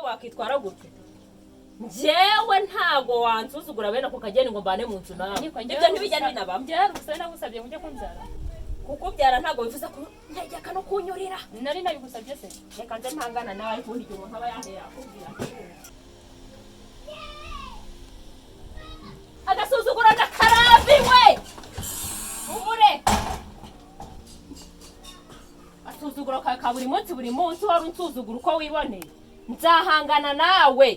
Wakitwara gutyo? Njyewe ntago wansuzugura bene ako kageni ngo mbane mu nzu nawe. Ariko Ibyo ntibijya binabamo. Njyewe hari ubusabe nagusabye ngo ujye kumbyara? Kukubyara ntabwo bivuze ko ntegeka no kunyurira. Nari nabigusabye se? Reka nze mpangana nawe, ubundi igihe umuntu aba yahera akubwira agasuzuguro ndakarambiwe. Ubure asuzuguro kawe ka buri munsi buri munsi, uhora unsuzugura uko wiboneye. Nzahangana nawe,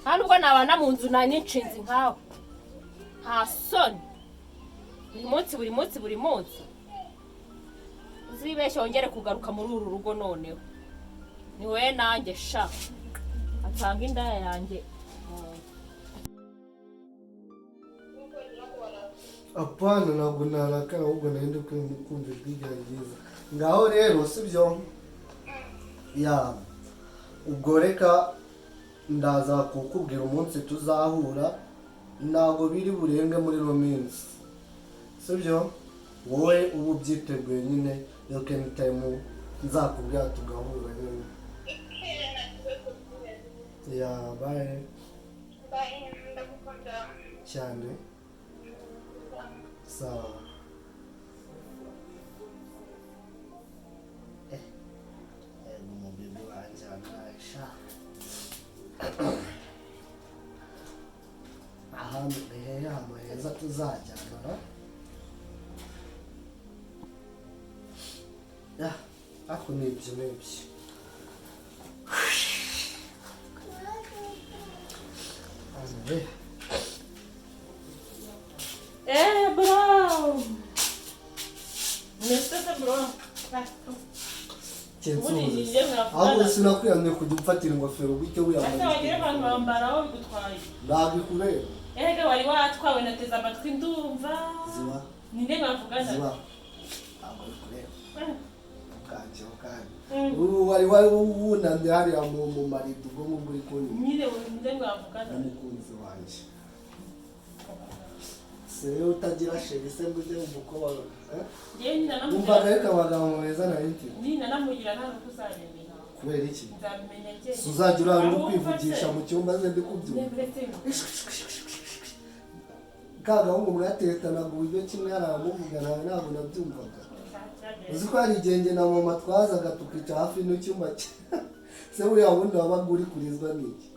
nta nubwo nabana mu nzu na n'inshinzi nkawe. Nta soni, buri munsi buri munsi buri munsi. Uzibeshye wongere kugaruka muri uru rugo noneho ni wowe nanjye sha. Atanga indaya yanjye mu nzu. Apana, ntabwo narakara, ahubwo nari ndi kumva ijwi ryawe ryiza. Ngaho rero, sibyo ya? Ubwo reka ndaza kukubwira umunsi tuzahura, ntabwo biri burenge muri ino minsi, sibyo? Wowe uba ubyiteguye nyine, iyo time nzakubwira tugahura nyine. Ya, bye. Bye, ndagukunda. Cyane, sawa. Yego, umubebe wanjye sha, ahantu ni hehe, ahantu heza tuzajyana ra? Ya, ariko ni ibyo, ni ibyo. Anyway. Eh, bro. Nese se, bro. Ubundi Cyensura. njye mwavugana. Ahubwo sinakwiyamye kujya umfatira ingofero gutyo. Ese Wiyambaye. wagira abantu bambaraho bigutwaye? Ntabwo ikureba. Erega wari watwawe, nateze amatwi ndumva. Ziba. Ninde mwavugana? Ziba, ntabwo bikureba. Kanjeho kandi. Mm. Ubu wari wunamye hariya mu marido, ubwo ngubwo uri kunyuma. Nyine ninde mwavugana? N'umukunzi wanjye. Se utagira chéri se ngo ujye umukobwa, eh? Njyewe nyina Numvaga namugira. ariko amagambo meza nari mfite. Nyina namugira nta nuko uzabimenya. Kubera iki? Nzabimenya njye. Si uzajya urara uri Ahubwo kwivugisha se. mu cyumba ze, ndi kubyumva. Ndetse Ka gahungu mwatetanaga uburyo kimwe yaramuvuga nawe, ntabwo nabyumvaga. Uzi ko hari igihe njye na mama twazaga tukicara hafi n'icyumba cye se? Buriya wundi wabaga uri kurizwa n'iki?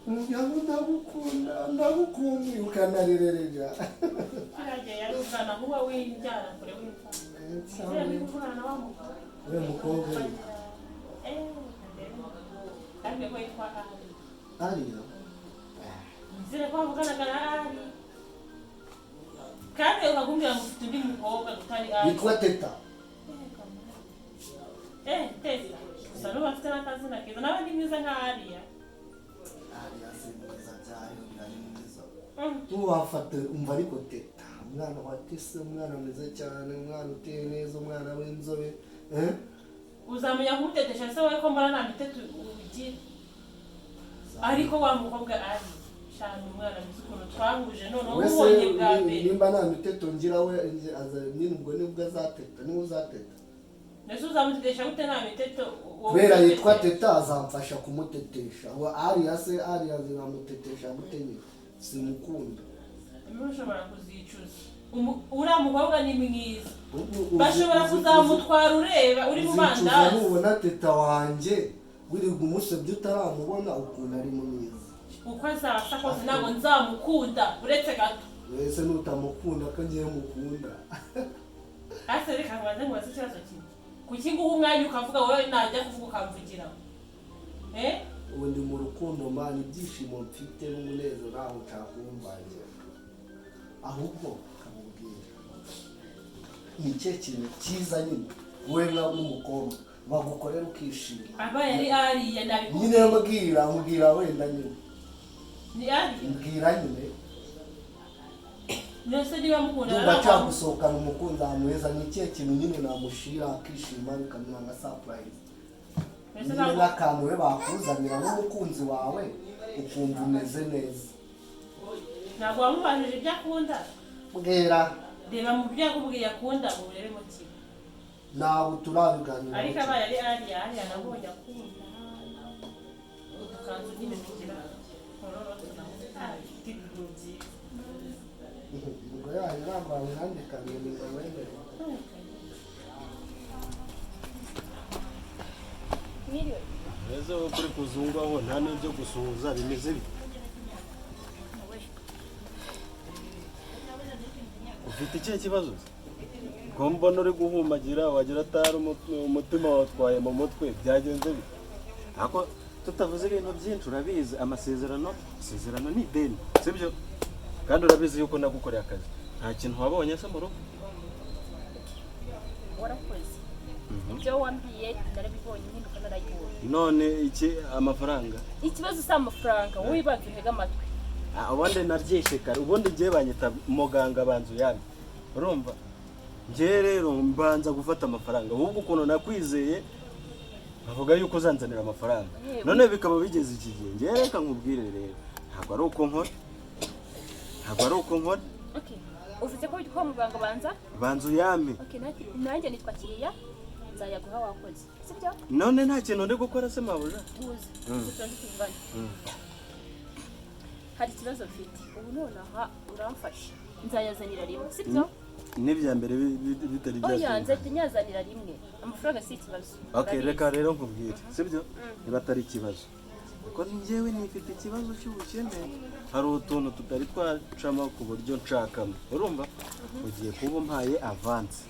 Ntabwo ndagukunda, ndagukunda, ukanarererega. Kiriya yari umwana nkuba w'injyana kure w'imfana. Kiriya ni kuvugana na wa mugabo. Uriya mukobwa we. Eh, kandi ko yitwa Ali. Ariya. Nizere ko wavuganaga na Ali. Kandi ukakumbwira ngo ufite undi mukobwa utari Ali. Yitwa Teta. Eh, Teta. Gusa n'ubu afite n'akazina keza. Nawe ni mwiza nka Ariya. Ariya si mwiza byayo, ari mwiza. Ntiwafate, umva, ariko Teta, umwana wa Tese, umwana mwiza cyane, umwana uteye neza, umwana w'inzobe, eh? Uzamenya kumutetesha se wowe ko mbona nta miteto ugira? Ariko wa mukobwa ari shana umwana mwiza, ukuntu twahuje noneho Wese ubonye bwa mbere. Nimba nta miteto ngira, we nyine ubwo nibwo azateta, niwe uzateta. Mbese uzamutetesha gute nta miteto wowe Kubera utetesha? yitwa Teta, azamfasha kumutetesha. Wa Ariya se, Ariya ziramutetesha gute nyine? Simukunda. Niba ushobora kuzicuza. Uriya mukobwa ni mwiza. Bashobora kuzamutwara ureba uri mu Uzicuza mandazi. nubona Teta wanjye wirirwa umusebye utaramubona ukuntu ari mwiza. Uko azaba asa kose ntabwo nzamukunda, uretse gato. Wese nutamukunda ko ngiye mukunda. Ase reka nkubaze, nkubaze ikibazo kimwe. Kuki nguha umwanya ukavuga, wowe najya kuvuga ukamvugira, eh? Ubu ndi mu rukundo man, ibyishimo mfite n'umunezero ntaho nshaka kumvangira. Ahubwo kamubwira, ni ikihe kintu cyiza nyine wowe nka n'umukobwa bagukorera ukishima? Abaye ari Ariya nabikubwiye. Nyine mbwira, mbwira wenda nyine. Ni Ariya. Mbwira nyine. Mbese niba mukunda Ndumva nshaka gusohokana umukunzi ahantu heza. Ni ikihe kintu nyine namushira akishima, bikamera nka surprise? Mbese Nyine ntabwo nk'akantu we bakuzanira nk'umukunzi wawe ukumva umeze neza. Ntabwo wamubajije ibyo akunda? Mbwira. Reba mu byo yakubwiye akunda urebemo kimwe. Ntabwo turabiganira. Ariko abaye ari Ariya, Ariya nabonye akunda. Udukanzu nyine tugira noneho tunamufite ibintu byiza. Ubwo yayo ntabwo wamwandika ngo wemere. Mwiriwe. Ese wowe kuri kuzungwaho nta n'ibyo gusuhuza, bimeze bite? Ufite ikihe kibazo se? Ko mbona uri guhumagira, wagira atari umutima watwaye mu mutwe, byagenze bite? Ariko tutavuze ibintu byinshi, urabizi amasezerano, isezerano ni ideni, sibyo? Kandi urabizi yuko nagukoreye akazi, nta kintu wabonye se mu rugo? Warakoze. Ibyo wambwiye narabibonye, impinduka narayibonye. None iki, amafaranga? Ikibazo si amafaranga, wowe banza untege amatwi. Ah, ubundi naryishe kare. Ubundi njye banyita muganga banzu yami, urumva? Njye rero mbanza gufata amafaranga. Ahubwo ukuntu nakwizeye bavuga yuko uzanzanira amafaranga, Yewe. none bikaba bigeze iki gihe. Njye reka nkubwire rero, ntabwo ari uko nkora, ntabwo ari uko nkora. Okay, uvuze ko witwa muganga banza? Banzu yami. Okay, nanjye nitwa Kiriya, nzayaguha wakoze, sibyo? None nta kintu ndi gukora se, mabuja? Tuzi tuzi tuvugane. Hari ikibazo mfite ubu nonaha, uramfasha, nzayazanira rimwe, sibyo? N'ibya mbere bitari Oya. byasubira. Nzahita nyazanira rimwe, amafaranga si ikibazo. Okay. Urabizi. Reka rero nkubwire, sibyo? Niba atari ikibazo, kuko njyewe nifite ikibazo cy'ubukene, hari utuntu tutari twacamo ku buryo nshakamo, urumva? Ugiye kuba umpaye avance.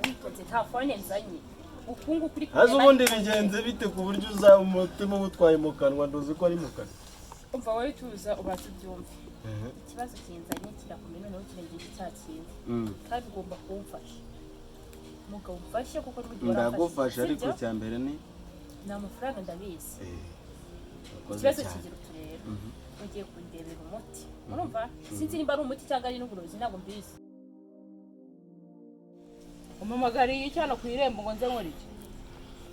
Witonze, nta phone nzanye, ukungu kuri Haza ubundi bigenze bite ku buryo uza umutima uba utwaye mu kanwa? Nduzi ko ari mu kanwa. Umva wowe, tuza ubanze ubyumve. Ikibazo kinzanye kirakomeye, noneho kirengeje cya kindi, kandi ugomba kumfasha mugabo, umfashe kuko n'ubundi waramfashije, Ndagufasha, ariko sibyo? icya mbere ni Ni amafaranga, ndabizi. Urakoze Ikibazo cyane. kigira utu rero, ugiye kundebera umuti, urumva? Sinzi nimba ari umuti cyangwa ari n'uburozi, ntabwo mbizi. Umpamagariye iki hano ku irembo ngo nze nkore iki?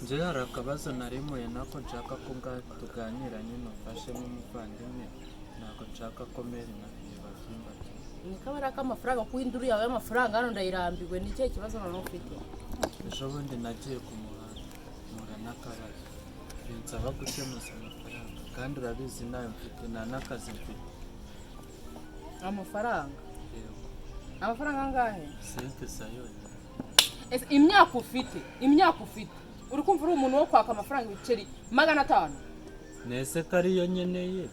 Njyewe hari akabazo narimuye nako nshaka ko tuganira nyine, umfashe nk'umuvandimwe. Ntabwo nshaka ko Meri na Fiye babyumva. Ni kabara k'amafaranga, kuko induru yawe y'amafaranga hano ndayirambiwe. Ni ikihe kibazo noneho ufite? Ejo bundi nagiye ku muhanda mpura n'akabazo binsaba gukemuza amafaranga, kandi urabizi nayo mfite, nta n'akazi mfite. Amafaranga? Yego. Amafaranga angahe? 500 yonyine. Ese imyaka ufite uri kumva uri umuntu wo kwaka amafaranga ibiceri 500? Nese ko ariyo nkeneye?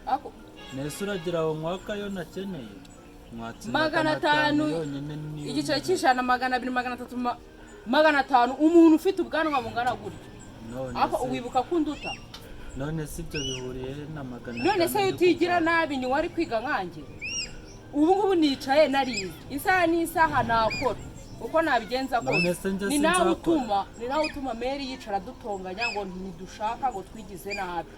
Ako- Nese uragira ngo nkwaka ayo nakeneye? Mwatse 500 yonyine niyo Igiceri nkeneye. cy'ijana, 200, 300, 500, umuntu ufite ubwanwa bungana gutyo. None Ariko se wibuka ko unduta. None se ibyo bihuriye he na magana None se atanu iyo ndi utigira kukwaka? nabi ntiwari kwiga nkanjye? Ubu ngubu nicaye narize, isaha n'isaha nakora uko nabigenza None kose. se njye Ni nawe sinzakora? utuma, ni nawe utuma Meri yicara adutonganya ngo ntidushuka, ngo twigize nabi,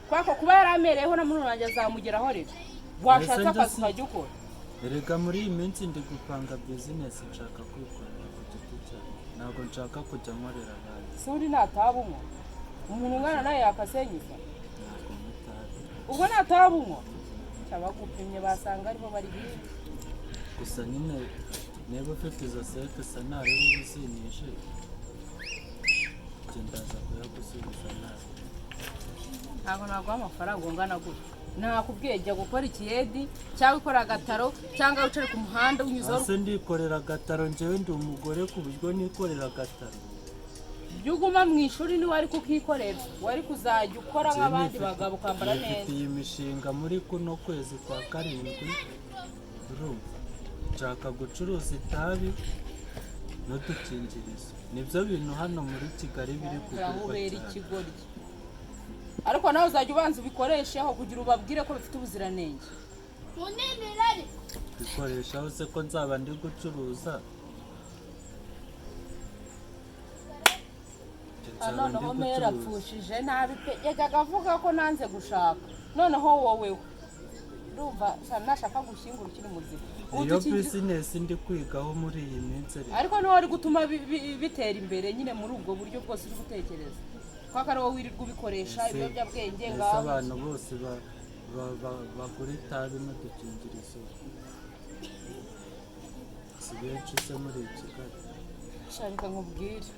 kubera ko kuba yaramereyeho na murumuna wanjye azamugeraho. Rero washatse njye akazi ukajya ukora. Erega muri iyi minsi ndi gupanga business, nshaka kwikorera ku giti cyanjye, ntabwo nshaka kujya nkorera abandi. Se undi nataba unywa, umuntu ungana nawe yakasenyuza? Ntabwo nywa itabi. Ubwo nataba unywa cyabagupimye basanga aribo bari hirya. Gusa nyine niba ufite izo 500 ntarebe ubuzinishe, njye ndaza kuyagusubiza nabi. Ntabwo naguha amafaranga ungana gutya. Nakubwiye jya gukora ikiyedi cyangwa ukora agataro cyangwa wicare ku muhanda unyuzeho. Ase ndikorera agataro? Njyewe ndi umugore ku buryo nikorera agataro? Jya uguma mu ishuri, niwe wari kukikorera, wari kuzajya ukora Njyewe nk'abandi bagabo ukambara neza. Nifitiye imishinga muri kuno kwezi kwa karindwi, urumva? Nshaka gucuruza itabi n'udukingirizo, nibyo bintu hano muri Kigali biri kugurwa Urahubera cyane. ikigoryi, ariko nawe uzajya ubanza ubikoresheho kugira ubabwire ko bifite ubuziranenge. Bikoreshaho se ko nzaba ndi gucuruza? Njye Ah, nzaba ndi noneho Mera gucuruza. apfushije nabi pe. Yajyaga avuga ko nanze gushaka, noneho wowe we ndumva nashaka gushyingura ukiri muzima. Iyo business ndi kwigaho muri iyi minsi rero. Ariko niwe wari gutuma bitera imbere nyine muri ubwo buryo bwose uri gutekereza, kuko ari wowe wirirwa ubikoresha ibiyobyabwenge. Ese Ngaho abantu bose bagura itabi n'udukingirizo si benshi se muri Kigali? Reka nkubwire.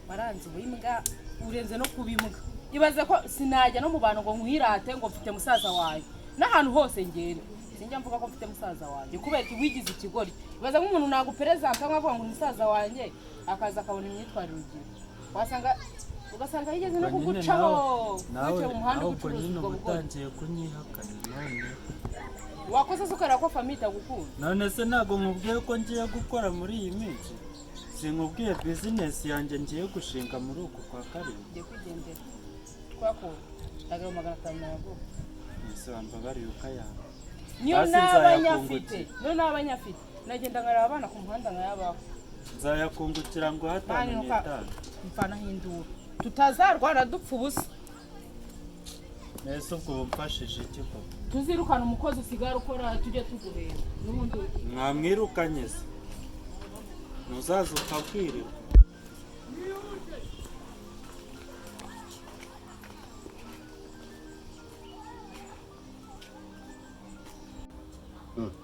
Waranze ubuyimbwa, urenze no kuba imbwa. Ibaze ko sinajya no mu bantu ngo nkwirate ngo mfite musaza wanjye. N'ahantu hose ngenda sinjya mvuga ko mfite musaza wanjye kubera ko wigize ikigoryi. Ibaze nk'umuntu naguperezanta nkavuga ngo musaza wanjye, akaza akabona imyitwarire ugira, wasanga ugasanga yigeze no Ubwo nyine kugucaho nawe wicaye mu muhanda nawe ubwo ugucuruza nyine ubwo uba bugoryi. Utangiye kunyihakana none. Wakoze se ukareba ko famille itagukunda? None se ntabwo nkubwiye ko ngiye gukora muri iyi minsi? Sinkubwiye bizinesi yanjye ngiye gushinga muri uku kwa karindwi? Ngiye kwigendera twakura ndagaba 500 nayaguha. Ese wambabariye ukayanga? Niyo Hasi naba nyafite. nzayakungukira. Niyo naba nyafite, nagenda nkareba abana ku muhanda nkayabaho. Nzayakungukira ngo hatanu Mani, n'itanu. Mvanaho induru tutazarwara dupfa ubusa. Ese ubwo bumfashije iki koko? Tuzirukana umukozi usigara ukora, tujye tuguhemba n'ubundi. Mwamwirukanye se, ntuzaza ukabwirirwa.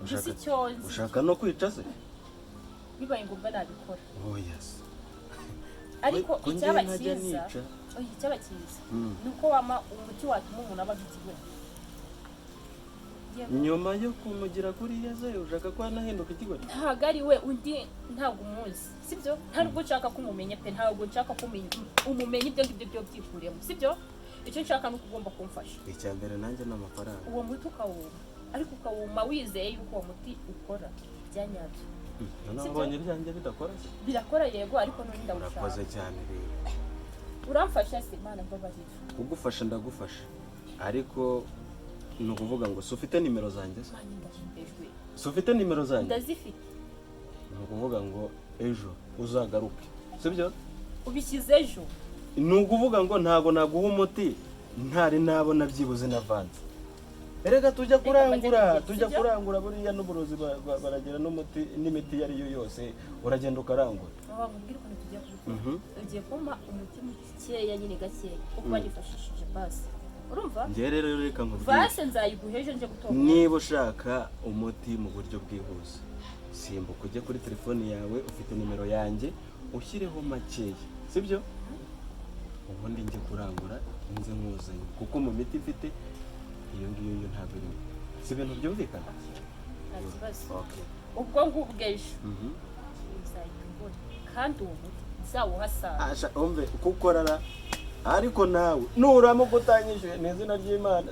Gusa icyo nzi Ushaka no kwica se? Bibaye ngombwa nabikora. Oya se. Ariko Ko njye icyaba ntajya cyiza nica. Oya, icyaba cyiza ni uko wama umuti watuma umuntu aba nk'ikigoryi. Yego. Nyuma yo kumugira kuriya se, ushaka ko anahinduka ikigoryi? Ntabwo ari we undi, ntabwo umuzi, sibyo? Nta nubwo nshaka ko umumenya pe, ntabwo nshaka ko umumenya, ibyo ngibyo byo byikuremo, sibyo? Icyo nshaka ni uko ugomba kumfasha. Icya mbere nanjye ni amafaranga. Uwo muti ukawuma, ariko ukawuma wizeye yuko uwo muti ukora bya nyabyo. Noneho Sibyo? mbonye ibyanjye bidakora se? Birakora yego, ariko n'undi ndawushaka. Urakoze cyane rero. Uramfasha se? Mana mbabarira. Kugufasha ndagufasha, ariko ni ukuvuga ngo si ufite nimero zanjye se? Mana, ndahembejwe. Si ufite nimero zanjye? Ndazifite. Ni ukuvuga ngo ejo uzagaruke, sibyo? Ubishyize ejo? Ni ukuvuga ngo ntabwo naguha umuti ntari nabona byibuze na avance. Erega tujya Reka kurangura, mbanze tujya tujye, sibyo? kurangura buriya n'uburozi baragira n'umuti n'imiti iyo ari yo yose, uragenda ukarangura. Wababwira ukuntu tugiye kubikora. Ugiye kumpa umuti mukeya nyine, gakeya, kuko nifashishije basi, urumva? Njye rero reka nkubwire. Vase nzayiguha ejo nje gutora. Niba ushaka umuti mu buryo bwihuse, simbuka ujye kuri telefoni yawe, ufite nimero yanjye, ushyireho makeya, sibyo? Ubundi njye kurangura nze nkuzanye, kuko mu miti mfite iyo ngiyo yo ntabwo irimo. Si ibintu byumvikana? Nta kibazo. Okay. Ubwo ngubwo ejo uzahita umbona, kandi uwo muti nzawuhasanga. Asha, umve kuko rara, ariko nawe nuramuka utanyishyuye, ni izina ry'Imana,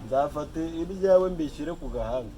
nzafata ibyawe mbishyire ku gahanga.